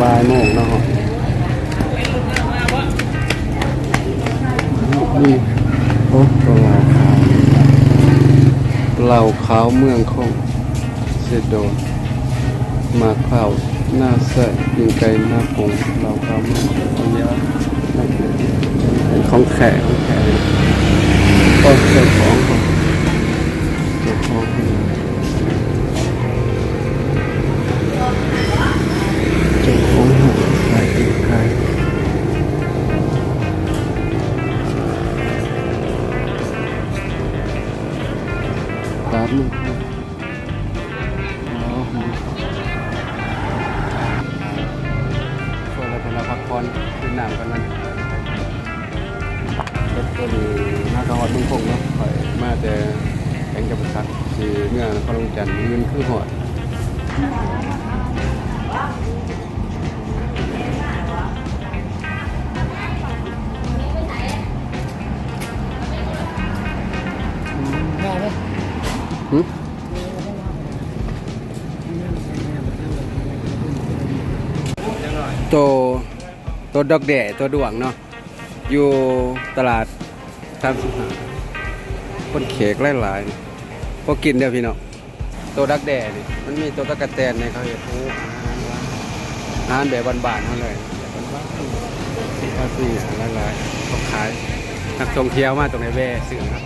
ບ່າຍໂມງເນາະ ນີ້ ໂອ້ ເຫຼົ້າຂາວ ເຫຼົ້າຂາວເມືອງຄົງ ເຊໂດນ ໝາກພ້າວ ໜ້າໃຊ້ ປີ້ງໄກ່ ໜ້າປົງ ເຫຼົ້າຂາວເມືອງຄົງ ເອົາເຍອະ ຂອງແທ້ ຂອງແທ້ ໂອ້ ເຈົ້າຂອງ ເຈົ້າຂອງ ເຈົ້າຂອງຮ້ານຂາຍເປັນຂາຍ ຕາມນີ້ ອໍ ເພິ່ນລະເພິ່ນລະພັກຜ່ອນ ກິນນ້ຳກ່ອນນັ້ນ. ເຮັດຕົວນີ້ມາກະຮອດເມືອງຄົງເນາະ ຂ້ອຍມາແຕ່ແຂວງຈຳປາສັກ ຊິເມືອນະຄອນຫຼວງວຽງຈັນ ມື້ອື່ນຄືຮອດ. ຫຶ? ໂຕ ໂຕດອກແດ້ ໂຕດ້ວງເນາະ ຢູ່ຕະຫຼາດສາມສິບຫ້າ ຄົນແຂກຫຼາຍໆ ພໍກິນເດີພີ່ນ້ອງ. ໂຕດັກແດ້ນີ້ ມັນມີໂຕຕັກກະແຕນນີ້ ເຂົາເຮັດ ໂອ້ ອາຫານວ່າ ອາຫານແບບບ້ານໆເຮົາເລີຍ ແບບບ້ານໆ ເຂົາຊື້ຫຼາຍໆ ເຂົາຂາຍ ນັກທ່ອງທ່ຽວມາຕົງໃດແວ່ຊື້ເນາະ.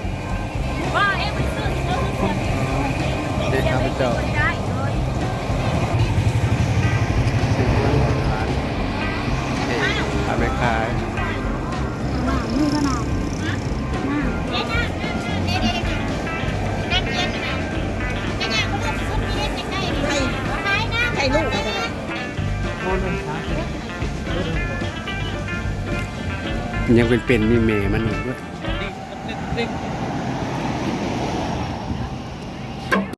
ເດ ຂ້າພະເຈົ້າ ເດ ຂ້າແມ່ຂາຍ ຍັງເປັນໆ ມີແມ່ມັນຢູ່ເວີ້ຍ.